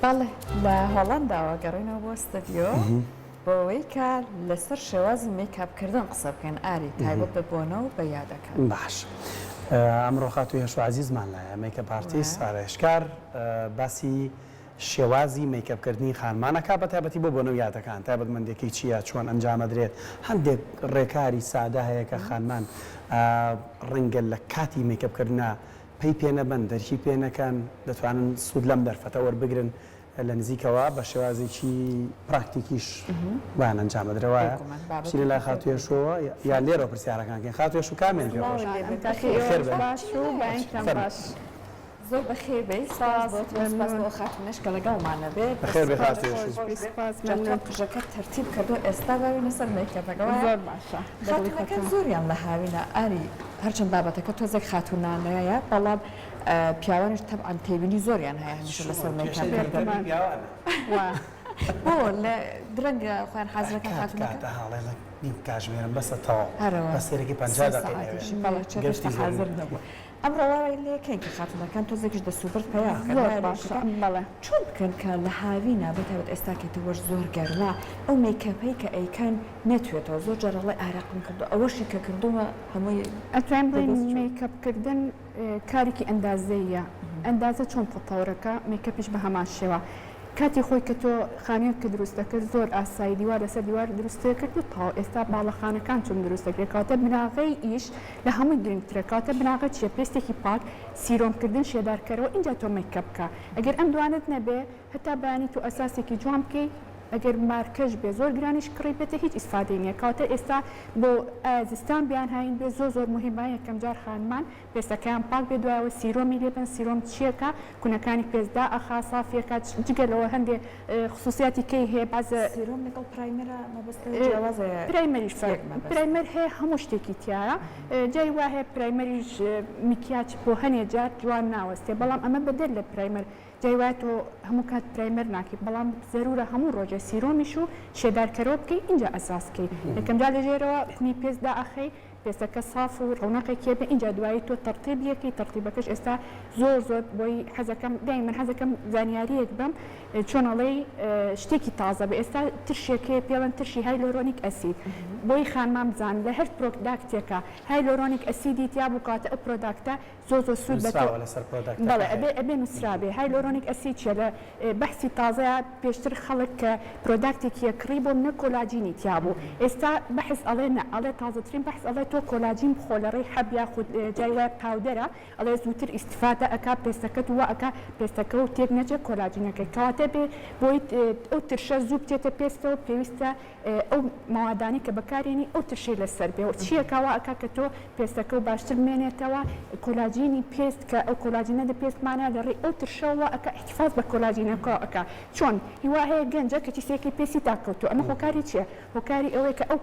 بەڵێ لە هۆڵەنداوە گەڕێینەوە بۆ ستۆدیۆ بۆ ئەوەی کە لەسەر شێوازی مەیکاپ کردن قسە بکەین ئاری تایبەت بە بۆنە و بە یادەکان. باش ئەمڕۆ خاتوو هێشوو عەزیزمان لایە makeup artist ئارایشکار باسی شێوازی مەیکەپ کردنی خانمان ئەکا بە تایبەتی بۆ بۆنە و یادەکان تایبەتمەندیەکەی چیە چۆن ئەنجام ئەدرێت هەندێک ڕێکاری سادە هەیە کە خانمان ڕەنگە لە کاتی مەیکەپ کردنا پەی پێ نەبەن، دەرکی پێ نەکەن، دەتوانن سوود لەم دەرفەتە وەربگرن لە نزیکەوە بە شێوازێکی پراکتیکیش بۆیان ئەنجام بدرێ وایە؟ بێگومان بابەتێکی بچینە لای زۆر خاتوو هێشووەوە یا لێرەوە پرسیارەکان کەین؟ خاتوو هێشوو کامیان پێ سڵاو خۆشە؟ لێ بێ کاتی بەخێر بەخێر ئێوەش بێن. باش و بەیانتان فەرموو. باش. زۆر بەخێر بێی سپاس بۆ تۆ سپاس بۆ ئەو خاتوونەش کە لەگەڵمانە بێ بەخێر دەست بێ خۆش خاتوو خۆش هێشوو. بێ سپاس جا تۆ مەمنون. قژەکەت تەرتیب کردووە ئێستا باوینە سەر مەیکەپەکە وایە؟ زۆر باشە بەدڵی خاتوونەکان خۆتان. زۆریان لە هاوینە ئاری هەرچەند بابەتەکە تۆزێک خاتوونانەیە بەڵام پیاوانیش تەبعەن تێبینی زۆریان هەیە هەمیشە لەسەر چۆن مەیکاپ کێشەی کردن. مەیکەپی پیاوانە؟ وا. بۆ لە درەنگ خۆیان حازرەکەن کات خاتوونەکان؟ کاتە هاڵێ لە نیو کاژمێرم بەسە تەواو هەرەوە بەس سەیرەکی 50 سێ دەقەی ئەوێ سەعاتیشی بەڵێ چەند گەشتی هێشتا زۆر حازر نییە. نەبووە. ئەمڕۆ وای لێکەین کە خاتوونەکان تۆزێکیش دەسوبرد پەیا بکەن زۆر وایە باشە لێکەکە بەڵێ. چۆن بکەن کە لە هاوینا بەتایبەت ئێستا کە تەوەر زۆر گەرمە ئەو مەیکەپەی کە ئەیکەن نەتوێتەوە زۆر جار ئەڵێ ئارەقم کردوە ئەوەشی کە کردومە هەمووی ئەتوانین بڵێین لەدەست چوو. مەیکەپ کردن کارێکی ئەندازەییە ئەندازە چۆن تەتەورەکە مەیکەپیش بە هەمان شێوە کاتی خۆی کە تۆ خانوویەکت دروست دەکرد زۆر ئاسایی دیوار لەسەر دیوار دروست دەکرد و تەواو ئێستا باڵەخانەکان چۆن دروست دەکرێت کەواتە بناغەی ئیش لە هەمووی گرنگترە کەواتە بناغە چیە پێستێکی پاک serum کردن شێدارکەرەوە ئینجا تۆ مەیکەپ بکە ئەگەر ئەم دوانەت نەبێ هەتا بەیانی تۆ ئەساسێکی جوان بکەی ئەگەر مارکەش بێ زۆر گرانیش کڕیبێتە هیچ ئیسفادەی نیە کەواتە ئێستا بۆ ئایا زستان بێ یان هاوین بێ زۆر زۆر موهیمە یەکەم جار خانمان پێستەکەیان پاک بێ دوایەوە serum ی لێ بەن serum چیەکە کونەکانی پێست دائەخا سافیەکا جگە لەوە هەندێ خسوسیاتی کەی هەیە بەعزە serum لەگەڵ primer ا مەبەستت جیاوازە یا primer یش فەرق یەک مەبەست؟ primer هەیە هەموو شتێکی تیایە جاری وا هەیە primer یش میکیاج بۆ هەنێ جار جوان ناوەستێ بەڵام ئەمە بەدەر لە primer جاری وایە تۆ هەموو کات primer ناکەی بەڵام زەرورە هەموو ڕۆژێ serum یش و شێدارکەرەوە بکەی ئینجا ئەساس بکەی یەکەم جار لە ژێرەوە کونی پێست دائەخەی پێستەکە ساف و ڕەونەقێکی هەبێ ئینجا دوایی تۆ تەڕتیب یەکەی تەڕتیبەکەش ئێستا زۆر زۆر بۆی حەزەکەم دایمەن حەزەکەم زانیاریەک بەم چۆن ئەڵێی شتێکی تازە بێ ئێستا ترشێک هەیە پێڵێن ترشی hyaluronic acid بۆی خانمان بزان لە هەر product ێکا hyaluronic acid ی تیا بوو کەواتە ئەو product ە زۆر زۆر سوود بە تۆ نوسراوە لەسەر product ەکە بەڵێ هەیە. ئەبێ ئەبێ نوسرابێ hyaluronic acid چیە لە بەحسی تازەیا پێشتر خەڵک کە product ێکی ئەکڕی بۆ منە کۆلاجینی تیا بوو ئێستا بەحس ئەڵێ نا ئەڵێ تازەترین بەحس ئەڵێ تۆ کۆلاجین بخۆ لە ڕێی حەب یاخود جای وایە powder ە ئەڵێ زووتر ئیستفادە ئەکا پێستەکەت وا ئەکا پێستەکە و تێک نەچێ کۆلاجینەکەی کەواتە بێ بۆی ئەو ترشە زوو بچێتە پێستەوە پێویستە ئەو مەوادانەی کە بەکارێنی ئەو ترشەی لەسەر بێ و چیەکا وا ئەکا کە تۆ پێستەکە و باشتر بمێنێتەوە کۆلاجینی پێست کە ئەو کۆلاجینە لە پێستمانە لە ڕێی ئەو ترشەوە وا ئەکا ئیحتیفاز بە کۆلاجینەکە ئەکا چۆن هیوا هەیە گەنجە کەچی سێکەی پێستی داکەوتووە ئەمە هۆکاری چیە هۆکاری ئەوەیە کە ئەو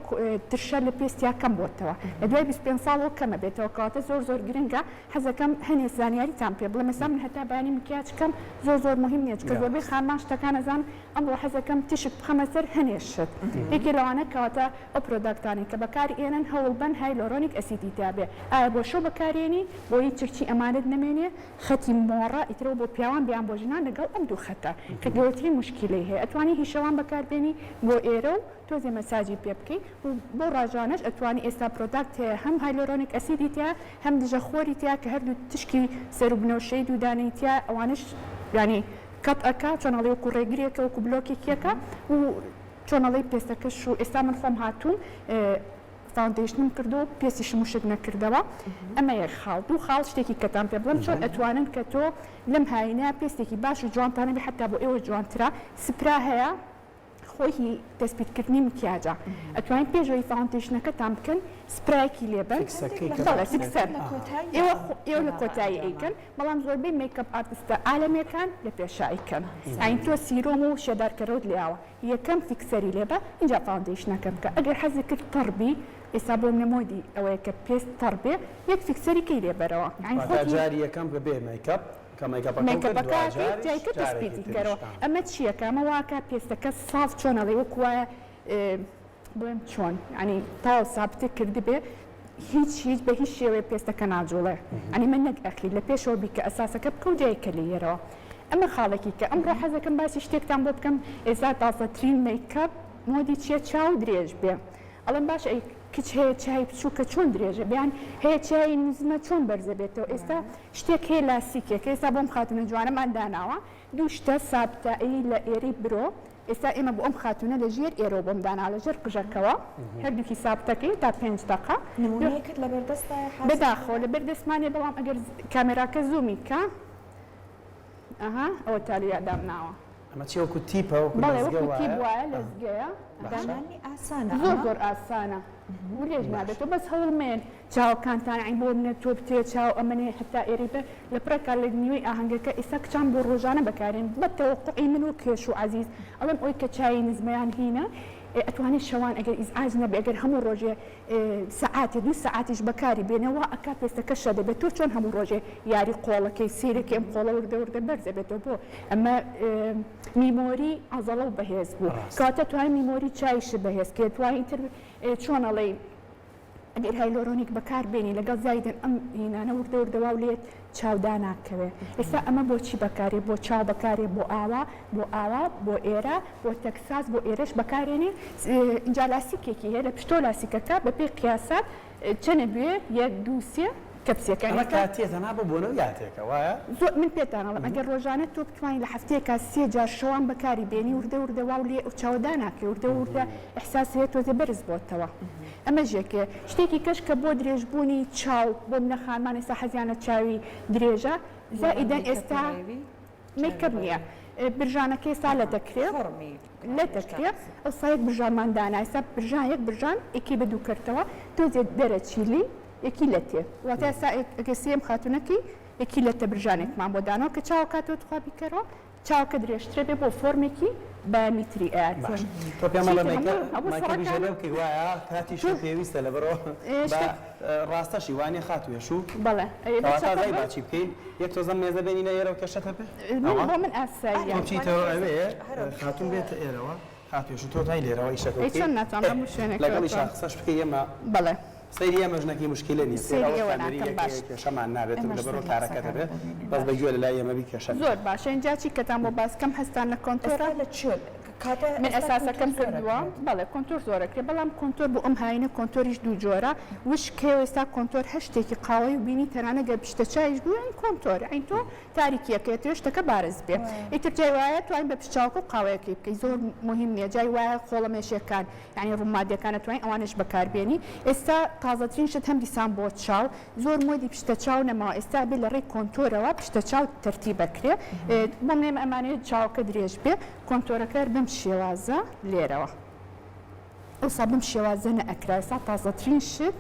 ترشە لە پێستیا کەم بۆتەوە لە دوای 25 ساڵەوە کەمە بێتەوە کەواتە زۆر زۆر گرنگە حەزەکەم هەنێ زانیاریتان پێ بڵێم ئێستا من هەتا بەیانی مکیاج کەم زۆر زۆر موهیم نیە چونکە زۆربەی خانمان شتەکان ئەزانن ئەمڕۆ حەزەکەم تیشک بخەمە سەر هەنێ شت یەکێ لەوانە کەواتە ئەو product انەی کە بەکاری ئێنن هەوڵ بەن hyaluronic acid ی تیا بێ ئایا بۆ شەو بەکارێنی بۆیی چرچی ئەمانەت نەمێنێ خەتی مۆڕە ئیتر ئەوە بۆ پیاوان بێ یان بۆ ژنان لەگەڵ ئەم دوو خەتە کە گەورەترین موشکیلەی هەیە ئەتوانی هی شەوان بەکار بێنی بۆ ئێرە و تۆزێ مەساجی پێ بکەی و بۆ ڕاژانەش ئەتوانی ئێستا product هەیە هەم hyaluronic acid ی تیا هەم دژە خۆری تیا کە هەردوو تشکی سەرو بنەوشەی دوو دانەی تیا ئەوانەش یانی کەت ئەکا چۆن ئەڵێی وەکو ڕێگرێکە وەکو بلۆکێکیەکە و چۆن ئەڵێی پێستەکەش و ئێستا من خۆم هاتووم foundation م کردو پێستیشم وشک نەکردەوە ئەمە یەک خاڵ دوو خاڵ شتێکی کەتان پێ بڵێم چۆن ئەتوانن کە تۆ لەم هاوینە پێستێکی باش و جوانتان هەبێ حەتا بۆ ئێوە جوانترە spray هەیە خۆی هی تەسبیتکردنی مکیاجە ئەتوانین پێش ئەوەی foundation ەکەتان بکەن spray ێکی لێ بەن fixer ەکەی کە بەڵێ بەکارێت. fixer لە کۆتایی ئێوە خۆ- ئێوە لە قۆناغە کۆتایی ئەنجامە. ئەیکەن بەڵام زۆربەی makeup artist ە عالەمیەکان لە پێشا ئەیکەن یانی تۆ serum و شێدارکەرەوت لێیاوە یەکەم fixer ی لێبە ئینجا foundation ەکە بکە ئەگەر حەزت کرد تەڕ بی ئێستا بۆ منە مۆدی ئەوەیە کە پێست تەڕ بێ یەک fixer ی کەی لێ بەرەوە یانی واتا خۆتی جاری یەکەم بەبێ مەیکەپ کە مەیکەپەکەو کرد مەیکەپەکە ئەکەیت دواجاریش جایکە جارێکی تەسبیتی تریش کەرەوە ئا. ئەمە چیەکە ئەمە واکا پێستەکە ساف چۆن ئەڵێی وەکو وایە بڵێم چۆن یانی تەواو سابتت کردبێ هیچ هیچ بە هیچ شێوەیە پێستەکە ناجوڵێ یانی من نەک ئەخیر لە پێشەوە بیکە ئەساسەکە بکە و جایکە لێیەرەوە. ئەمە خاڵێکی کە ئەمڕۆ حەزەکەم باسی شتێکتان بۆ بکەم ئێستا تازەترین مەیکەپ مۆدی چیە چاو درێژ بێ ئەڵێم باشە ئەی کچ هەیە چاوی بچوکە چۆن درێژە بێ یان هەیە چاوی نزمە چۆن بەرزە بێتەوە ئێستا شتێک هەیە لاسیکێکە ئێستا بۆم خاتونە جوانەمان داناوە دوو شتە سابتە ئەی لە ئێرەی برۆ ئێستا ئێمە بۆ ئەم خاتونە لە ژێر ئێرەوە بۆم داناوە لە ژێر قژەکەوە هەردووکی سابتەکەی تا پێنج دەقە نمونەیەکت لەبەردەستایە حازر بەداخەوە لەبەر دەستمانێ بەڵام ئەگەر کامێراکە zoom ی کە ئەها ئەوە تالویا دامناوە. ئەمە چیە وەکو تیپە وەکو بەڵێ لەزگە وەکو تیپ وایە وایە لەزگەیە. باشە. دانانی ئاسانە زۆر ئەمە؟ زۆر ئاسانە و لێش نابێتەوە بەس هەوڵ مەیەن چاوەکانتان عەین بۆ منە تۆ بتەوێ چاو ئەمەنێ هەتا ئێرەی بە لە پڕێکا لە نیوەی ئاهەنگەکە ئیستا کچان بۆ ڕۆژانە بەکارێن بە تەوەقوعی من و کێش و عەزیز ئەڵێم ئەوی کە چاوی نزمەیان هینە ئەتوانێ شەوان ئەگەر ئیزعاج نەبێ ئەگەر هەموو ڕۆژێ سەعاتێ دوو سەعاتیش بەکاری بێنێ وا ئەکا پێستەکە شە دەبێت تۆ چۆن هەموو ڕۆژێ یاری قۆڵەکەی سەیرەکەی ئەم قۆڵە وردە وردە بەرز ئەبێتەوە بۆ ئەمە memory عەزەڵە و بەهێز بوو کەواتە توانی memory چاویشت بەهێز کەی توانی ئیتر چۆن ئەڵێی ئەگەر hyaluronic بەکار بێنی لەگەڵ زایدن ئەم هینانە وردە وردە واو لێت چاو داناکەوێ ئێستا ئەمە بۆچی بەکارێ بۆ چاو بەکارێ بۆ ئاوا بۆ ئاوا بۆ ئێرە بۆ تەکساس بۆ ئێرەش بەکارێنێ ئینجا لاسیکێکی هەیە لە پشتۆ لاسیکەکە بەپێی قیاسات چەنە بوێ یەک دوو سێ کەپسێکە ئەمە کاتیە تەنها بۆ بۆنە و یاتێکە وایە؟ زۆر من پێتان ئەڵێم ئەگەر ڕۆژانە تۆ بتوانی لە هەفتەیەکا سێ جار شەوان بەکاری بێنی وردە وردە واو لێ ئەو چاوە داناکەی وردە وردە ئیحساس هەیە تۆزێ بەرز بۆتەوە ئەمەش یەکێ شتێکی کەش کە بۆ درێژبوونی چاو بۆ منە خانمان ئێستا حەزیان لە چاوی درێژە زائیدەن ئێستا مەیکەپ نییە برژانەکە ئێستا لە دەکرێ لە دەکرێ ئەوسا یەک برژانمان دانا ئێستا برژان یەک برژان یەکی بە دوو کەرتەوە تۆزێ دەرەچی لی یەکی لەتێ واتە ئێستا ئەگەر سێیەم خاتوونەکەی یەکی لەتە برژانێکمان بۆ داناوە کە چاوەکاتەوە تخوا بیکەرەوە چاوەکە درێژترە بێ بۆ فۆرمێکی بایۆمیتری ئەیاتێ. باش تۆ پێم ئەڵێ مەیکەپ مەیکەپیش ئەبێ بکەی وایە کاتیشی پێویستە لەبەرئەوە بە ڕاستەشی وانیە خاتوو هێشوو بەڵێ کەواتە ئەزای با چی بکەین یەک تۆزەم مێزە بێنینە ئێرەوە کێشەت هەبێ من بۆ من ئاساییە تۆ بچیتەوە ئەوێ خاتوون بێتە ئێرەوە خاتوو هێشوو تۆ توانی لێرەوە ئیشەکە ئەی بکەی چۆن ناتوانم هەموو شوێنێک لەگەڵیشا قسەش بکەی ئێمە بەڵێ سەیری ئێمەش نەکەی موشکیلە نیە سەیر سەیری ئەوەش ئێوە کامێری ناکەم یەک باش هەیە کێشەمان نابێت ئێمەش لەبەرئەوە سەیری کارەکەت قسەکانت ئەبێ دەبینین بەس بە باش گوێ لەلای ئێمە بی کێشە نیە. زۆر باشە ئینجا چی کەتان بۆ باس کەم هەستان لە contour ە؟ ئێستا لە چێ کاتە من ئێستا ئەساسەکەم contour زۆر کردووە ئەکرێت. بەڵێ contour زۆر ئەکرێ بەڵام contour بۆ ئەم هاوینە contour یش دوو جۆرە وشک هەیە و ئێستا contour هەر شتێکی قاوەیی و بینی تەنانەت گەر پشتە چاویش بوو یانی contour یانی تۆ تاریکیەکەی ئەتەوێ شتەکە بارز بێ ئیتر جای وایە توانی بە پشت چاوەکە و قاوەیەکەی بکەی زۆر موهیم نیە جای وایە خۆڵەمێشیەکان یانی ڕومادیەکان ئەتوانی ئەوانەش بەکار بێنی ئێستا تازەترین شت هەم دیسان بۆ چاو زۆر مۆدی پشتە چاو نەماوە ئێستا ئەبێ لە ڕێی contour ەوە پشتە چاو تەرتیب ئەکرێ بۆ من ئێمە ئەمانەوێت چاوەکە درێژ بێ contour ەکە هەر بەم شێوازە لێرەوە ئەوسا بەم شێوازە نەئەکرا ئێستا تازەترین شت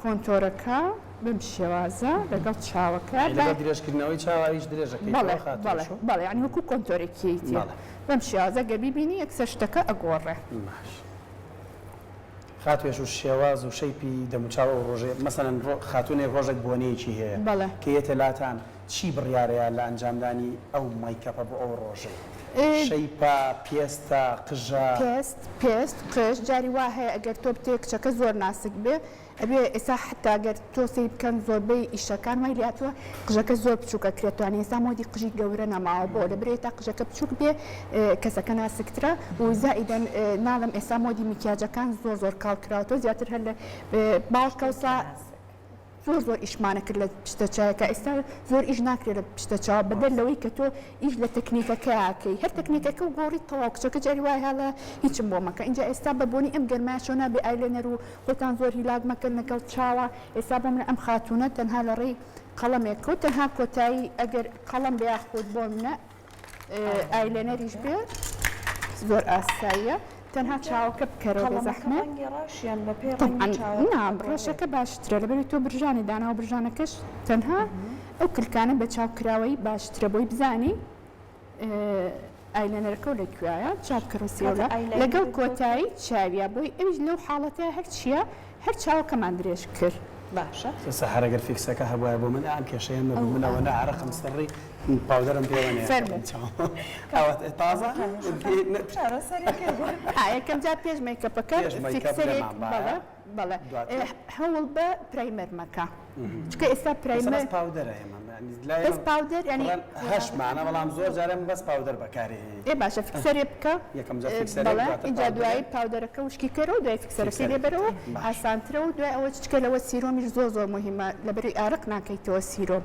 contour ەکە بەم شێوازە لەگەڵ چاوەکە یانی لەگەڵ درێژکردنەوەی چاو ئەویش درێژەکەیتەوە بەڵێ خاتوو بەڵێ شۆ؟ بەڵێ یانی وەکو contour ێکیەتی بەڵێ. بەم شێوازە گەر بیبینی یەکسەر شتەکە ئەگۆڕێ. باش خاتوو هێشوو شێواز و shape ی دەموچاو ئەو ڕۆژەی مەسەلەن ڕۆ خاتوونێک ڕۆژێک بۆنەیەکی هەیە بەڵێ. کە یەتە لاتان چی بڕیارەیە لە ئەنجامدانی ئەو مەیکەپە بۆ ئەو ڕۆژەی؟ shape ە، پێستە، قژە؟ پێست، پێست، قژ، جاری وا هەیە ئەگەر تۆ بتەوێ کچەکە زۆر ناسک بێ ئەبێ ئێستا حەتا گەر تۆ سەیر بکەن زۆربەی ئیشەکان وای لێهاتووە قژەکە زۆر بچووک ئەکرێت توانی ئێستا مۆدی قژی گەورە نەماوە بۆ لەبرێ تا قژەکە بچووک بێ کەسەکە ناسکترە و زائیدەن ناڵێم ئێستا مۆدی میکیاجەکان زۆر زۆر کاڵ کراوەتەوە زیاتر هەر لە باوەڕکەوسا زۆر زۆر ئیشمانە کرد لە پشتە چایەکە ئێستا زۆر ئیش ناکرێت لە پشتە چاوە بەدەر لەوەی کە تۆ ئیش لە تەکنیکەکەیا کەی هەر تەکنیکەکە و گۆڕی تەواو کچەکە جاری وایە هەڵە هیچم بۆ مەکە ئینجا ئێستا بە بۆنی ئەم گەرمایەشەوە نابێ eyeliner و خۆتان زۆر هیلاک مەکەن لەگەڵ چاوە ئێستا بۆ من ئەم خاتوونە تەنها لە ڕێی قەڵەمێکە و تەنها کۆتایی ئەگەر قەڵەم بێ یاخود بۆ منە eyeliner یش بێ زۆر ئاساییە تەنها چاوەکە بکەرەوە بێ زەحمەت طبعا نا ڕەشەکە باشترە لەبەری تۆ برژانی داناوە برژانەکەش تەنها ئەو کلکانە بە چاو کراوەی باشترە بۆی بزانی eyeliner ەکە و لە کوێیە چاو بکەرەوە سێولە لەگەڵ کۆتایی چاویا بۆی ئەویش لەو حاڵەتە هەرچیە هەر چاوەکەمان درێژ کرد. باشە. سەحەر ئەگەر fix ەکە هەبوایە بۆ من ئەم کێشەیەم نەبوو من ئەوەنە عەرەقم سڕی powder م پێوە نەیە فەرموو. ئەوە تازە چارەسەرەکەی بۆ ئا یەکەم جار پێش مەیکەپەکە پێش مەیکەپ fixer ێک لێمان بایە. بەڵێ. بەڵێ هەوڵ بە primer مەکە چونکە ئێستا primer بەس powder ە ئێمە بەس powder یانی هەشمانە بەڵام زۆر جارێ من بەس powder بەکارێ ئێ باشە fixer ێ بکە یەکەم جار fixer ێ بەڵێ ئینجا دوایی powder ەکە وشکی کەرەوە دوای fixer ەکەی لێ بەرەوە ئاسانترە و دوای ئەوە چکە لەوە serum یش زۆر زۆر موهیمە لەبەری ئارەق ناکەیتەوە serum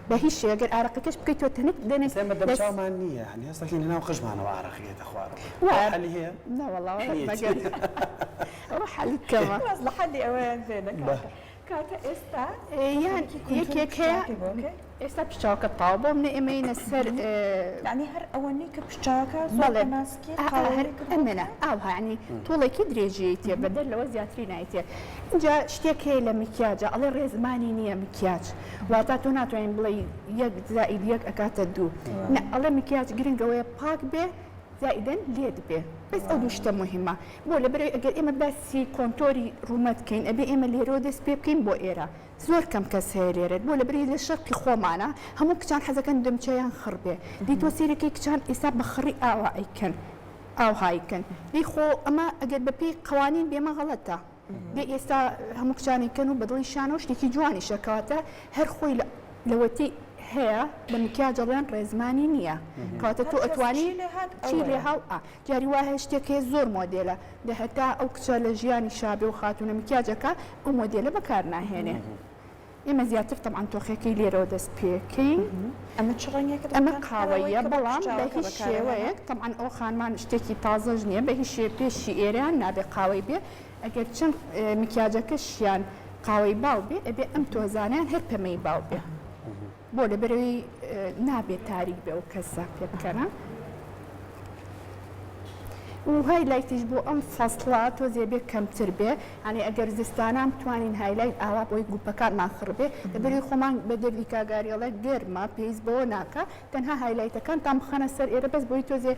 بە هیچ شێ گەر ئارەقەکەش بکەیتەوە تەنک دەنک ئێستا ئێمە دەمچاومان نییە یانی هەستەکەین لەناو قژمانەوە ئارەق یێتە خوارەوە وایە حەلی هەیە؟ نەوەڵا مەگەر ئەوە حەلی کەمە. واز لە حەلی ئەوەیان بێنە کاکە. کاتە ئێستا یان یەکێک هەیە ئێستا پشتچاوەکە تەواو بۆ منە ئێمە یینە سەر یعنی هەر ئەوەنەی کە پشتچاوەکە زۆر بەڵێ ناسکی هەر ئەمەنە ئاوها یعنی توڵێکی درێژیی تێ بەدەر لەوە زیاتری نایتێ اینجا شتێک هەیە لە مکیاجە ئەڵێ ڕێزمانی نییە مکیاج واتا تۆ ناتوانین بڵێ یەک زائید یەک ئەکاتە دوو نە ئەڵێ مکیاج گرنگەوەیە پاک بێ زائیدەن لێت بێ بەس ئەو دوو شتە موهیمە بۆ لەبەرئەوەی ئەگەر ئێمە باسی contour ی ڕوومەت کەین ئەبێ ئێمە لێرەوە دەست پێ بکەین بۆ ئێرە زۆر کەم کەس هەیە لێرە بۆ لەبەرئەوەی لە شەرقی خۆمانە هەموو کچان حەزەکەن دەمچەیان خڕ بێ دەی تۆ سەیرەکەی کچان ئێستا بە خڕی ئاوا ئەیکەن ئاوها ئەیکەن دەی خۆ ئەمە ئەگەر بەپێی قەوانین بێ ئەمە غەڵەتە دەی ئێستا هەموو کچانی کەن و بەدڵیشیانەوە شتێکی جوانیشە کەواتە هەر خۆی لەوەتی هەیە لە مکیاج ئەڵێن ڕێزمانی نییە کەواتە تۆ ئەتوانی چی لێ هاو ئا جاری وا هەیە شتێک هەیە زۆر مۆدێلە دە هەتا ئەو کچە لە ژیانی شابێ و خاتوونە مکیاجەکە ئەو مۆدێلە بەکار ناهێنێ ئێمە زیاتر تەبعەن تۆخێکەی لێرەوە دەست پێکەین. ئەمە چ ڕەنگێکە ئەمە قاوەییە بەڵام بە هیچ شێوەیەک تەبعەن ئەو خانمان شتێکی تازەش نییە بە هیچ شێ پێشی ئێرەیان نابێ قاوەی بێ ئەگەر چەند مکیاجەکەشیان قاوەی باو بێ ئەبێ ئەم تۆزانەیان هەر پەمەی باو بێ بۆ لەبەرەوەی نابێ تاریک بێ ئەو کەسە پێ بکەنە. و highlight یش بۆ ئەم فەسڵە تۆزێ بێ کەمتر بێ یانی ئەگەر زستانان بتوانین highlight ئاوا بۆی گوپەکانمان خڕ بێ لەبەری خۆمان بە دەردی کاگاریڵە گەرمە پێویست بەوە ناکا تەنها highlight ەکانتان بخەنە سەر ئێرە بەس بۆی تۆزێ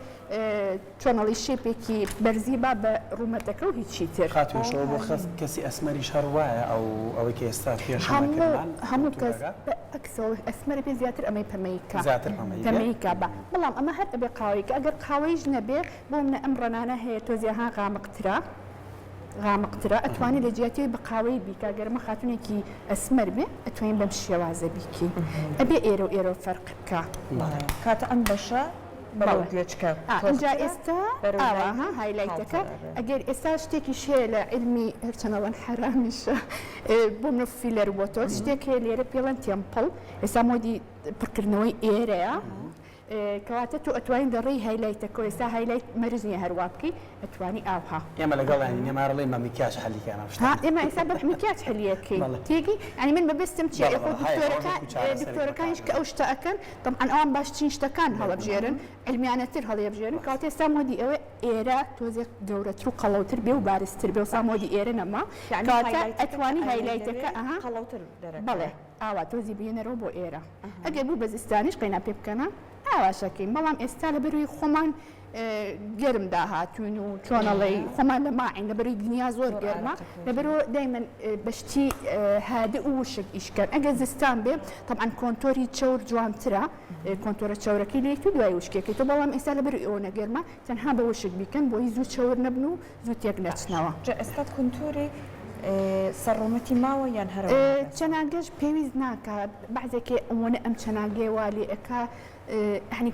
چۆنەڵی shape ێکی بەرزی با بە ڕوومەتەکە و هیچی تر. خاتوو شەوە بۆ خەس کەسی ئەسمەریش هەر وایە ئەو ئەوەی کە ئێستا پێش هەموو هەموو کەس بە ئەکسەوە ئەسمەرە بێ زیاتر ئەمەی پەمەیی کا زیاتر پەمەیی بێ پەمەیی کا با بەڵام ئەمە هەر ئەبێ قاوەیی کە ئەگەر قاوەییش نەبێ بۆ منە ئەم ڕەنانە هەیە تۆزێ ها غامقترە غامقترە ئەتوانی لە جیاتی بە قاوەیی بیکا گەر ئەمە خاتوونێکی ئەسمەر بێ ئەتوانین بەم شێوازە بیکەین ئەبێ ئێرە و ئێرە فەرق بکا. بەڵێ کاتە ئەم بەشە بەرەو گوێچکە ئینجا تۆخترە ئێستا بەرەو ئاوا لای ها highlight ەکە خاڵتر ئەبێ. ئەگەر ئێستا شتێکیش هەیە لە عیلمی هەرچەند ئەڵێن حەرامیشە بۆ منە filler و بۆتۆکس شتێک هەیە لێرە پێڵێن temple ئێستا مۆدی پڕکردنەوەی ئێرەیە کەواتە تۆ ئەتوانی لە ڕێی highlight ەکەوە ئێستا highlight مەرج نییە هەروا بکەی ئەتوانی ئاوها. ئێمە لەگەڵیانین ئێمە هەر ئەڵێین بە میکیاج حەلی کەن ئەم ها شتانە. ئێمە ئێستا بە میکیاج حەلی ئەکەین بەڵێ. تێگەی یانی من مەبەستم چییە بەڵێ ئێ خۆ بەڵێ هەیە ئەوەش دکتۆرەکان وەکوو چارەسەرێک دکتۆرەکانیش بەکار کە ئەو شتە ئەکەن تەبعەن ئەوان باشترین شتەکان هەڵەبژێرن عیلمیانەتر هەڵیەبژێرن کەواتە ئێستا مۆدی ئەوە ئێرە تۆزێک گەورەتر و قەڵەوتر بێ و بارزتر بێ وسا مۆدی ئێرە نەما یانی کەواتە highlight ەکە کە ئەتوانی ئەیەی highlight ەکە لەوێ ئەها قەڵەوتر بەڵێ دەرەکەوێ. ئاوا تۆزی بهێنەرەوە بۆ ئێرە ئەگەر بوو بە زستانیش قەینا پێ بکەنە ئاواش ئەکەین بەڵام ئێستا لەبەروی خۆمان گەرم داهاتوین و چۆن ئەڵێی خۆمان لە ماعین لەبەروی دنیا زۆر گەرمە لەبەرو دایمەن بەشتی هادئ و وشک ئیش کەن ئەگەر زستان بێ تەبعەن contour ی چەور جوانترە contour ە چەورەکەی لێیت و دوای وشکەکەی تۆ بەڵام ئێستا لەبەروی ئەوەنە گەرمە تەنها بە وشک بیکەن بۆی زوو چەور نەبن و زوو تێک نەچنەوە. جا ئێستا contour ی سەر ڕوومەتی ماوە یان هەر ئەوەنە بەسە؟ چەناگەش پێویست ناکا بەعزێکێ ئەوەنە ئەم چەناگەیە وا لێ ئەکا یانی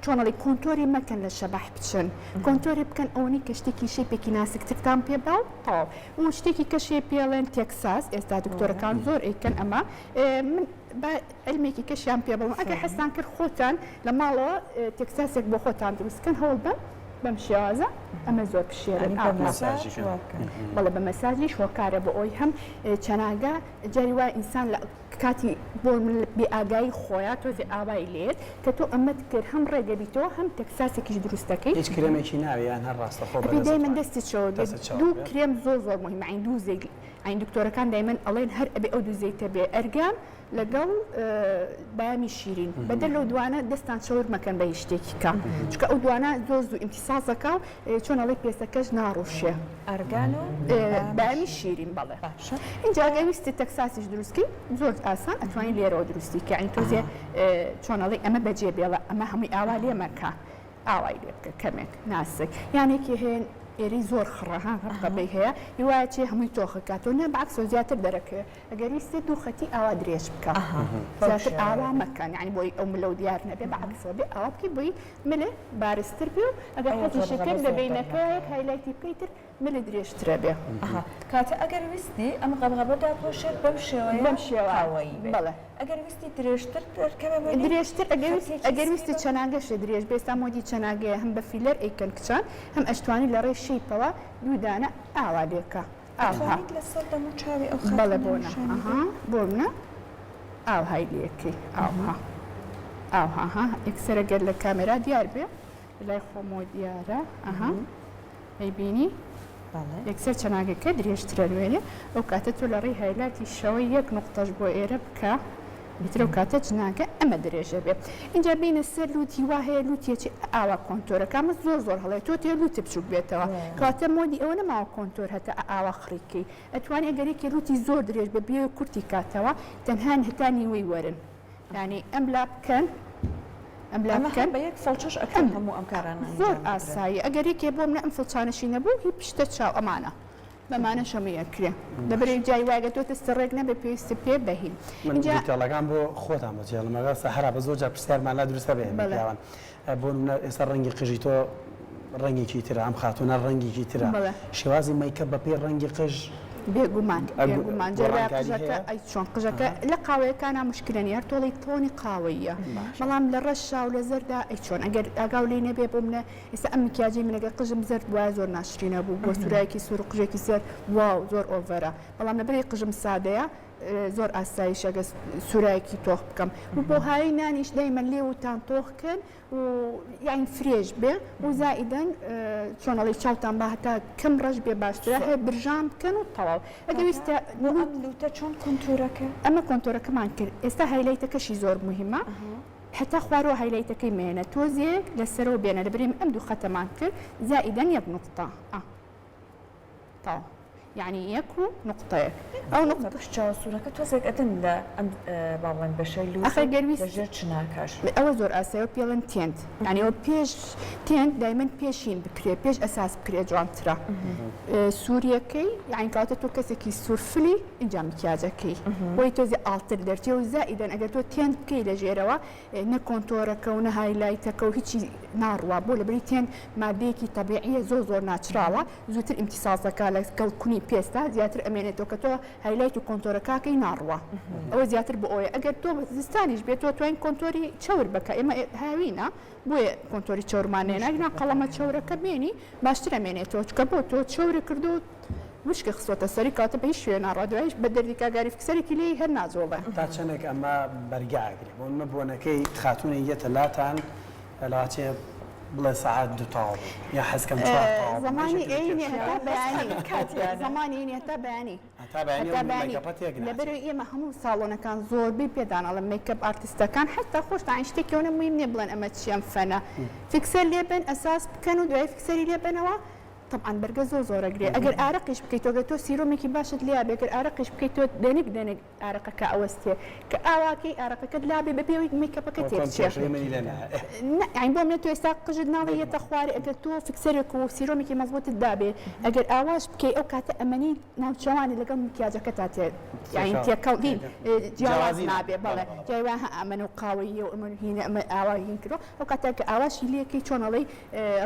چۆن ئەڵێی contour ی مەکەن لە شەبەح بچن contour ی بکەن ئەوەنەی کە شتێکی shape ێکی ناسکترتان پێ با و تەواو و شتێکی کەشێ پێڵێن تێکساس ئێستا دکتۆرەکان زۆر ئەیکەن ئەمە من با عیلمێکی کەشیان پێ بڵێم ئەگەر حەزتان کرد خۆتان لە ماڵەوە تێکساسێک بۆ خۆتان دروست کەن هەوڵ بەن بەم شێوازە ئەمە زۆر بشێرن بەڵێ بە مەساجیش هۆکارە بۆ ئەوی هەم چەناگە جاری وایە ئینسان لە کاتی بۆ من بێ ئاگایی خۆیا تۆزێ ئاوای لێت کە تۆ ئەمەت کرد هەم ڕێگە بیتەوە هەم تەکساسێکیش دروست دەکەی. هیچ کرێمێکی ناوێ یان هەر ڕاستەخۆ ئەبێ بەدەستت دایمەن وایە؟ دەستت چەور بێت دەستت چەور دوو بێ. کرێم زۆر زۆر موهیمە عەین دوو زەیت عەین دکتۆرەکان دایمەن ئەڵێن هەر ئەبێ ئەو دوو زەیتە بێ ئەرگان لەگەڵ بایامی شیرین بەدەر لەو دوانە دەستان چەور مەکەن بە هیچ شتێکی کە چونکە ئەو دوانە زۆر زوو ئیمتیساس ئەکا و چۆن ئەڵێی پێستەکەش ناڕوشێ. ئەرگان و بایامی شیرین بەڵێ. باشە. ئینجا ئەگەر ویستت تەکساسیش دروست کەی زۆر ئاسان ئەتوانی لێرەوە دروستی کەی یانی تۆزێ چۆن ئەڵێی ئەمە بەجێ بێڵە ئەمە هەمووی ئاوا لێ مەکە ئاوای لێ بکە کەمێک ناسک یان یەکێ هەیە. ئێرەی زۆر خڕە ها غەبغەبەی هەیە هیوایە چێ هەمووی تۆخە کاتەوە نا بەعەکسەوە زیاتر دەرەکەوێ ئەگەر ویستت دوو خەتی ئاوا درێژ بکە زیاتر ئاوا مەکەن یعنی بۆی ئەو ملەو دیار نەبێ بەعەکسەوە بێ ئاوا بکەی بۆی ملێ بارزتر بێ و ئەگەر حەزیشت کرد لە بەینەکە یەک highlight ی بکەی تر ملت درێژترە بێ. ئەها کاتە ئەگەر ویستی ئەم غەبغەبە داپۆشێت بەم شێوەیە بەم شێوە قاوەیی بێت بەڵێ. ئەگەر ویستی درێژتر دەرکەوێ ملی درێژتر ئەگەر ویست خەتێکی ئەگەر سپی ویستت بە چەناگەشێ درێژ بێ ئێستا مۆدی چەناگەیە هەم بە filler ئەیکەن کچان هەم ئەشتوانی لە ڕێی shape ەوە دوو دانە ئاوا لێکە ئاوها. ئەتوانیت لەسەر دەم و چاوی ئەو بەڵێ خاتوونە بۆ نا نیشانی ئەها دەی؟ بۆ منە ئاوهای لێکەی ئاوها ئاوها ها یەکسەر ئەگەر لە کامێرا دیار بێ لای خۆمەوە دیارە ئەها ئەیبینی یەکسەر چەناگەکە درێژترە نوێنێ ئەو کاتە تۆ لە ڕێی highlight ی شەوە یەک نوقتەش بۆ ئێرە بکە ئیتر ئەو کاتە چناگە ئەمە درێژە بێ اینجا بینە سەر لوتی وا هەیە لوتیەکی ئاوا contour ەکە ئەمە زۆر زۆر هەڵەیە تۆ تێ لوتی بچوک بێتەوە کەواتە مۆدی ئەوە نەماوە contour هەتا ئاوا خڕیکەی ئەتوانی ئەگەر یەکێ لوتی زۆر درێژ بێ بێ کورتی کاتەوە تەنها هەتا نیوەی وەرن یانی ئەم لا بکەن ئەم لا ئەمە بکەن هەر بە یەک فڵچەش ئەکرێت ئەم هەموو ئەم کارانە زۆر ئەنجام بدرێن. ئاساییە ئەگەر یەکێ بۆ منە ئەم فڵچانەشی نەبوو هی پشتە چاو ئەمانە بەمانەش هەمووی ئەکرێ لەبەرئەوەی جای وایە گەر تۆ دەستت ڕێک نەبێ پێویستت پێ بە هین من ئینجا detail ەکان بۆ خۆتان بەجێڵم ئەگەر سەحرا بە زۆر جار پرسیارمان لا دروست هەبێ ئێمە بەڵێ. پیاوان بۆ نمونە ئێستا ڕەنگی قژی تۆ ڕەنگێکی ترە ئەم خاتوونە ڕەنگێکی ترە بەڵێ. شێوازی makeup بەپێی ڕەنگی قژ بێگومان بێگومان جا وایە گۆڕانکاری قژەکە هەیە؟ ئەی چۆن قژەکە لە قاوەیەکانا موشکلە نیە هەر تۆڵەی tone ی قاوەییە باشە. بەڵام لە ڕەشا و لە زەردا ئەی چۆن ئەگەر ئاگاو لێی نەبێ بۆ منە ئێستا ئەم مکیاجەی من ئەگەر قژم زەرد بوایە زۆر ناشرینە بوو بۆ سورایەکی سور و قژێکی زەرد واو زۆر over ە بەڵام لەبەرئەوەی قژم سادەیە زۆر ئاساییشە گەر سورایەکی تۆخ بکەم و بۆ هاوی نانیش دایمەن لێوتان تۆخ کەن و یانی fresh بێ و زائیدەن چۆن ئەڵێی چاوتان با هەتا کەم ڕەش بێ باشترە هەیە برژان بکەن و تەواو ئەگەر ویستە بۆ ئەم لوتە چۆن contour ەکە؟ ئەمە contour ەکەمان کرد ئێستا highlight ەکەشی زۆر موهیمە هەتا خوارەوە highlight ەکەی مێنە تۆزێک لەسەرەوە بێنە لەبەرئەوەی ئەم دوو خەتەمان کرد زائیدەن یەک نوقتە ئا. تەواو یەعنی یەک و نوقتەیەک ئەو نوقتە. پشت چاوە سوورەکە تۆزێک ئەدەن لە ئەم با بڵێن بەشەی لووت ئەخر گەر لە ویست ژێر چناکەش. ئەوە زۆر ئاسایە ئەوە پێڵێن tint یەعنی ئەوە پێش tint دایمەن پێش هین بکرێ پێش ئەساس بکرێ جوانترە سووریەکەی یەعنی کەواتە تۆ کەسێکی سوورفلی ئینجا مکیاجەکەی بۆی تۆزێ ئاڵتر دەرچێ و زائیدەن ئەگەر تۆ tint بکەی لە ژێرەوە نە contour ەکە و نە highlight ەکە و هیچی ناڕوا بۆ لەبری tint مادەیەکی تەبیعیە زۆر زۆر natural ە زووتر ئیمتیساس دەکا لە گەڵ کونی پێستا زیاتر ئەمێنێتەوە کە تۆ highlight و contour ەکەکەی ناڕوا ئەوە زیاتر بۆ ئەوەیە ئەگەر تۆ زستانیش بێت تۆ توانین contour ی چەور بکە ئێمە هاوینە بۆیە contour ی چەورمان نێنا نا قەڵەمە چەورەکە بێنی باشتر ئەمێنێتەوە چکە بۆ تۆ چەوری کردو وشکی خستۆتە سەری کەواتە بە هیچ شوێ ناڕوا دوایش بە دەردی کاگاری fixer ێکی لێی هەر ناجوڵێ. تا چەنێک ئەمە بەرگە ئەگرێ بۆ نمونە بۆنەکەی خاتونێک یەتە لاتان لەواچێ بڵێ سەعات دوو تەواو بوو یا حەزکەم چوار تەواو بوو زەمانی ئیشێکی لە ئەینێ کێشە. هەتا بەیانی کاتیانە. زەمانی ئەینێ هەتا بەیانی هەتا بەیانی هەتا ئەو بەیانی makeup ە تێک ناچێ. لەبەرئەوەی ئێمە هەموو ساڵۆنەکان زۆربەی پێتان ئەڵێم makeup artist ەکان حەتا خۆشتان یانی شتێکی ئەوەنە موهیم نیە بڵێن ئەمە چیە ئەم فەنە fixer لێ بەن ئەساس بکەن و دوایی fixer ی لێ بەنەوە تەبعەن بەرگە زۆر زۆر ئەگرێ ئەگەر ئارەقیش بکەی تۆ گەر تۆ serum ێکی باشت لیا بێ گەر ئارەقیش بکەی تۆ دەنک دەنک ئارەقەکە ئەوەستێ کە ئاواکەی ئارەقەکەت لابێ بەبێ ئەوەی makeup ەکە وەکۆم تێکچێ کێشەی منی لێ نایە. نا یانی بۆ منە تۆ ئێستا قژت ناڵێ یەتە خوارێ ئەگەر تۆ fixer ێک و serum ێکی مەزبوتت دابێ ئەگەر ئاواش بکەی ئەو کاتە ئەمەنی ناوچەوانی لەگەڵ مکیاجەکەتا تێ یانی تێکەڵ تێکەڵ هین جیاواز جیاوازی نابێ نابێ بەڵێ بەڵێ بەڵێ جای وا هە ئەمەن و قاوەییە و ئەمەن هینە ئەمە ئاوا هین کردوە ئەو کاتە کە ئاواشی لێکەی چۆن ئەڵێی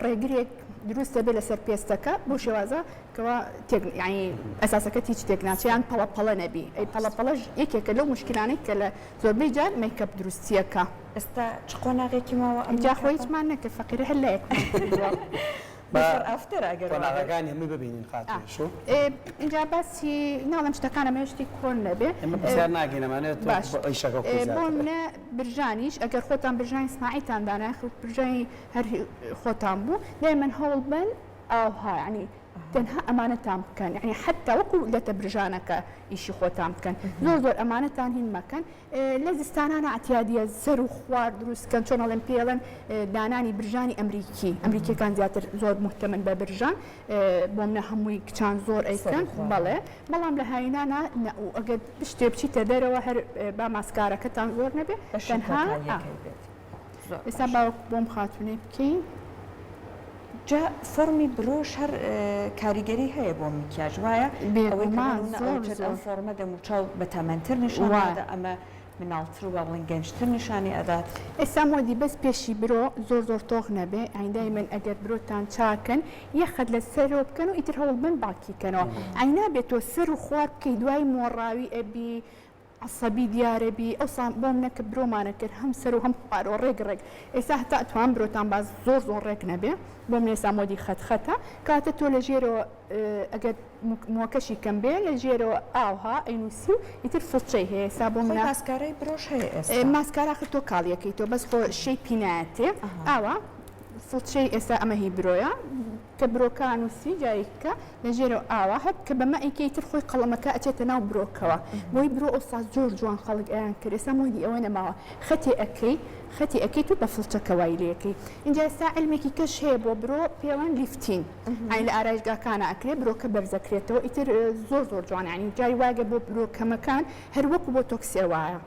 ڕێگرێک دروست دەبێت لەسەر پێستەکە بەو شێوازە کەوا تێک یانی ئەساسەکەت هیچ تێک ناچێ یان پەڵە پەڵە نەبی ئەی پەڵە پەڵەش یەکێکە لەو موشکیلانەی کە لە زۆربەی جار makeup دروستیەکە. ئێستا چ قۆناغێکی ماوە ئەم جا خۆ makeup ە؟ هیچمان نەکرد فەقیرە هەر لایەکمان کردووە. با before after ئەگەر وابێت. قۆناغەکانی هەمووی ببینین خاتوو هێشوو. ئینجا باسی ناڵێم شتەکان ئەمەوێ شتی کۆن نەبێ. ئێمە پرسیار ناکەین ئەمانەوێت تۆ باش ئیشەکە بکەی بۆ زیاتر. منە برژانیش ئەگەر خۆتان برژانی سناعیتان دانا یاخود برژانی هەر خۆتان بوو دایمەن هەوڵ بەن ئاوها یانی تەنها ئەمانەتان بکەن یانی حەتا وەکو لەتە برژانەکە ئیشی خۆتان بکەن زۆر زۆر ئەمانەتان هین مەکەن لە زستانانە عتیادیە سەر و خوار دروست کەن چۆن ئەڵێن پێڵێن دانانی برژانی ئەمریکی ئەمریکیەکان زیاتر زۆر مهتەمن بە برژان بۆ منە هەمووی کچان زۆر ئەیکەن بەڵێ بەڵام لە هاوینانە ئەگەر بشتێ بچیتە دەرەوە هەر با ماسکارەکەتان زۆر نەبێ تەنها زۆر ئێستا باشە. با وەکو بۆم خاتونەی بکەین. جا فۆڕمی برۆش هەر کاریگەری هەیە بۆ میکیاج وایە؟ ئەوەی کە بێگومان بۆ نمونە زۆر ئەوتر ئەم زۆر. فۆڕمە دەموچاو بەتەمەنتر نیشان وایە. ئەدا ئەمە مناڵتر و با بڵێین گەنجتر نیشانی ئەدات. ئێستا مۆدی بەس پێشی برۆ زۆر زۆر تۆخ نەبێ یانی دایمەن ئەگەر برۆتان چاکن یەک خەت لە سەرەوە بکەن و ئیتر هەوڵ بەن باکی کەنەوە یانی نابێ تۆ سەر و خوار بکەی دوای مۆڕاوی ئەبی عەسەبی دیارە بی ئەوسا بۆم نە کە برۆمان ئەکرد هەم سەر و هەم خوارەوە ڕێک ڕێک ئێستا هەتا ئەتوان برۆتان با زۆر زۆر ڕێک نەبێ بۆم ئێستا مۆدی خەت خەتە کەواتە تۆ لە ژێرەوە ئەگەر موەکەشی کەم بێ لە ژێرەوە ئاوها ئەینوسی و ئیتر فڵچەی هەیە ئێستا بۆ خۆی منە ماسکارای برۆش هەیە ئێستا. ماسکارا ئاخر تۆ کاڵیەکەی تۆ بەس خۆ shape ی نایەتێ ئاوا فڵچەی ئێستا ئەمە هی برۆیە کە برۆکە نوسی جارێکە لە ژێرەوە ئاوا هەر کە بەمە ئەیکەی تر خۆی قەڵەمەکە ئەچێتە ناو برۆکەوە بۆی برۆ ئەوسا زۆر جوان خەڵک ئەیان کرد ئێستا مۆدی ئەوە نەماوە خەتێ ئەکەی خەتی ئەکەیت و بە فڵچەکە وای لێکەی ئینجا ئێستا عیلمێکی کەش هەیە بۆ برۆ پێڵەن lifting یانی لە ئارایشگاکانە ئەکرێ برۆکە بەرزەکرێتەوە ئیتر زۆر زۆر جوانە یانی جاری واگە بۆ برۆ کەمەکان هەر وەکو بۆ تۆکسێ وایە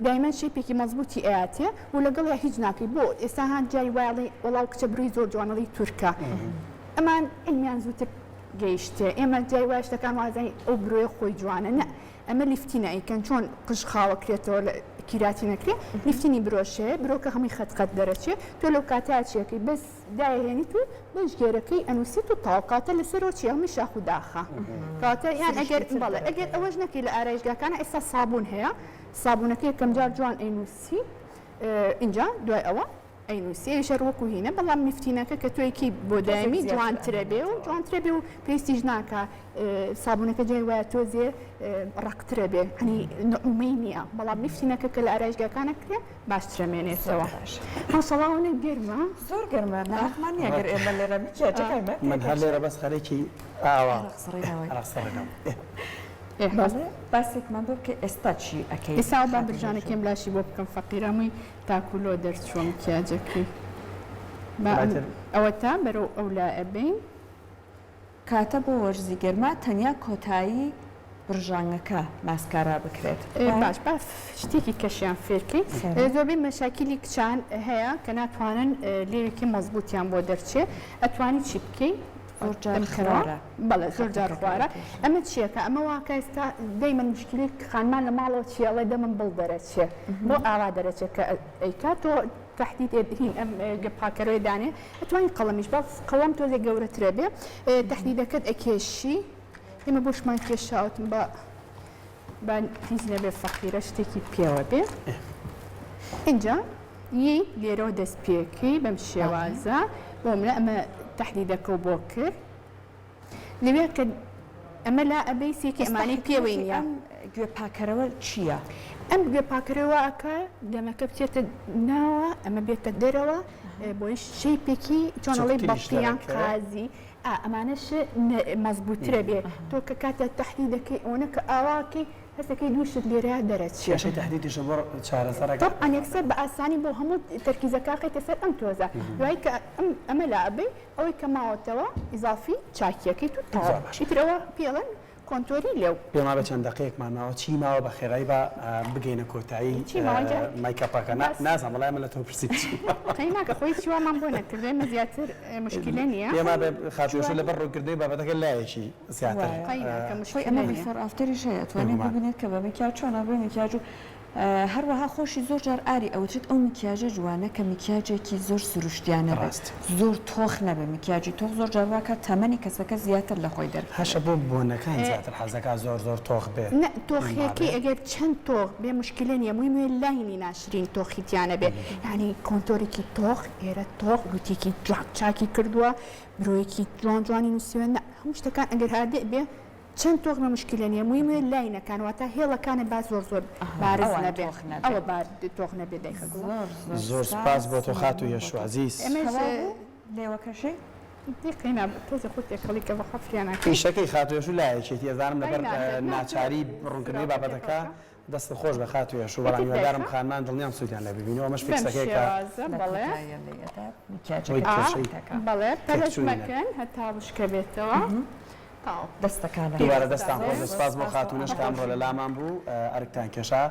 دایمەن shape ێکی مەزبوتی ئەیاتێ و لەگەڵیا هیچ ناکەی بۆ ئێستا هان جاری وایە ئەڵێی وەڵا ئەو کچە برۆی زۆر جوانە ئەڵێی تورکە ئەمان عیلمیان زووتر گەیشتێ ئێمە جاری وایە شتەکان وازانین ئەو برۆیە خۆی جوانە نە ئەمە lifting ە ئەیکەن چۆن قژ خاوەکرێتەوە لە کیراتین ئەکرێ lifting ی برۆش هەیە برۆکە هەمووی خەت خەت دەرەچێ تۆ لەو کاتەیا چیەکەی بەس دایهێنیت و بەش گێرەکەی ئەنوسیت و تەواو کەواتە لەسەرەوە چیە هەمووی شاخ و داخە کەواتە یان ئەگەر سروشتیتر بەڵێ ئەگەر دەرەکەوێ. ئەوەش نەکەی لە ئارایشگاکانە ئێستا سابوون هەیە سابوونەکە یەکەم جار جوان ئەینوسی ئینجا دوای ئەوە ئەینوسی ئەویش هەر وەکو هینە بەڵام lifting ەکە کە تۆ ئەیکەی بۆ تۆزێک دایمی زیاتر جوانترە بێ و ئەمێنێتەوە. جوانترە بێ و پێویستیش ناکا سابوونەکە جای وایە تۆزێ ڕەقترە بێ یانی نعومەی نییە بەڵام lifting ەکە کە لە ئارایشگاکان ئەکرێ باشترە زۆر مێنێتەوە. باشە. ماشەڵا ئەوەنە گەرمە. زۆر گەرمە ناحەقمان نییە گەر ئێمە لێرە میکیاجەکەی من هەر لێرە بەس خەریکی ئاوا عەرەق سڕینەوەی. عەرەق سڕینەوەم. ئێ بەڵێ باسێکمان بۆ بکە ئێستا چی ئەکەی ئێستا با خاتوو برژانەکەیم هێشوو؟ لاشی بۆ بکەم فەقیرە هەمووی تاکو لۆ دەرچووە مکیاجەکەی با ئەم دواتر. ئەوەتا بەرەو ئەولا ئەبەین. کاتە بۆ وەرزی گەرما تەنیا کۆتایی برژانگەکە ماسکارا بکرێت وایە؟ باش با شتێکی کەشیان فێرکەین فەرموو. زۆربەی مەشاکیلی کچان هەیە کە ناتوانن لێوێکی مەزبوتیان بۆ دەرچێ ئەتوانی چی بکەی؟ زۆر جار دەمکەنەوە خوارە بەڵێ زۆر جار خەتەکە خوارە ئەکێشن. ئەمە چیەکە ئەمە واکە ئێستا دەیمەن مشکیلەی خانمان لە ماڵەوە چیە ئەڵێ دەمم بڵ دەرەچێ بۆ ئاوا دەرەچێ کە ئەیکا تۆ تەحدید هین ئەم پاکەرەوەی دانێ ئەتوانی قەڵەمیش بەس قەڵەم تۆزێک گەورەترە بێ تەحدیدەکەت ئەکێشی ئێمە بۆشمان کێشاوتم بە با هیچ نەبێ فەقیرە شتێکی پێوە بێ ئینجا یی لێرەوە دەست پێکەی بەم شێوازە بۆ منە ئەمە تەحدیدەکە و بۆ کرد لەوێ کە ئەمە لا ئەبەی سێکی ئێستا ئەمانەی پێوەی حیکمەتی نییە. ئەم گوێ پاکەرەوە چییە؟ ئەم گوێ پاکەرەوە وا ئەکا دەمەکە بچێتە ناوە ئەمە بێتە دەرەوە بۆی shape ێکی چۆن ئەڵێی چوکتریش بەڵقی یان دەرەکەوێ. قازی ئا ئەمانەش مەزبووترە بێ تۆ کە کاتێ تەحدید دەکەی ئەوەنە کە ئاوا ئەکەی هەست دەکەی دوو شت لێرەیا دەرەچێ. کێشەی تەحدیدیشە بۆ چارەسەر ئەکات. تەبعەن یەکسەر بە ئاسانی بۆ هەموو تەرکیزەکە ئەخەیتە سەر ئەم تۆزە دوایی کە ئەم ئەمە لا ئەبەی ئەوەی کە ماوەتەوە ئیزافی چاکیەکەیت و زۆر تەواو باشە. ئیتر ئەوە پێڵێن contour ی لێو. پێم وابێ چەند دەقەیەکمان ماوە چی ماوە بە خێرایی با بگەینە کۆتایی چی ماوە جا makeup ەکە نا باس نازانم وەڵای ئەمن لە تۆ پرسیم چی ماوە. قەی ناکە خۆ هیچ وامان بۆ نەکردوە ئێمە زیاتر موشکیلە نیە. پێم وابێ خاتوو یەشۆ جوانی. لەبەر ڕوونکردنەوەی بابەتەکە لایەکی زیاتر وایە. قەی ناکە خۆی موشکیلە ئەمە نیە. before after یش هەیە ئەتوانێت بێگومان. ببینێت کە بە میکیاج چۆنە بێ میکیاج و هەروەها خۆشی زۆر جار ئاری ئەوترێت ئەو میکیاجە جوانە کە میکیاجێکی زۆر سروشتیانە بێت ڕاست. زۆر تۆخ نەبێت میکیاجی تۆخ زۆر جار واکات تەمەنی کەسەکە زیاتر لە خۆی هەشە دەربکەوێت. بۆ بۆنەکان زیاتر حەزدەکات زۆر زۆر تۆخ بێ نە پێم تۆخیەکەی وابێ. ئەگەر چەند تۆخ بێ موشکیلە نیە مویم وێ line ی ناشرین تۆخی تیا نەبێ یانی contour ێکی تۆخ ئێرە تۆخ لوتێکی جوان چاکی کردووە برۆیەکی جوان جوانی نوسیوە نا هەموو شتەکان ئەگەر هادئ بێ چەند تۆخ بێ موشکیلە نیە مویم وێ line ەکان واتا هێڵەکانت با زۆر زۆر ئەها بارز ئەوان نەبێ تۆخ نەبێ. ئەوە با تۆخ نەبێ دایکە گوڵم. زۆر زۆر زۆر سوپاس سوپاس بۆ تۆ خاتوو مەمنون بۆ یەشوو تۆ. عەزیز. ئێمەش تەواو بوو لێوەکەشی؟ دی قەینا تۆزێ خۆت تێکەڵی کە بەخوا فریا ناکەی. ئیشەکەی خاتوو یەشوو لایەکێتی ئەزانم قەی لەبەر ناکات نا تۆ ناچاری ڕوونکردنەوەی سراوە بابەتەکە تێکەڵ کە. دەستت خۆش بێ خاتوو یەشوو بەڵام ئیتر هیوادارم دایکە. خانمان دڵنیام سوودیان لێ ببینی و ئەمەش بەم فیکسەکەیە کە شێوازە لە بەڵێ. کۆتاییە لێی ئەدات هۆی میکیاجەکە ئا کێشەی تێکەکە. بەڵێ پەلەش تێکچوونی نەبێ. مەکەن هەتا وشکە بێتەوە تەواو. دەستەکانت دووبارە خۆش دەستان بێ. خۆش بێ زۆر سوپاس بۆ سوپاس بۆ خاتوونەش کە ئەمڕۆ ئامادەبوونت. لە لامان بوو ئەرکتان کێشا.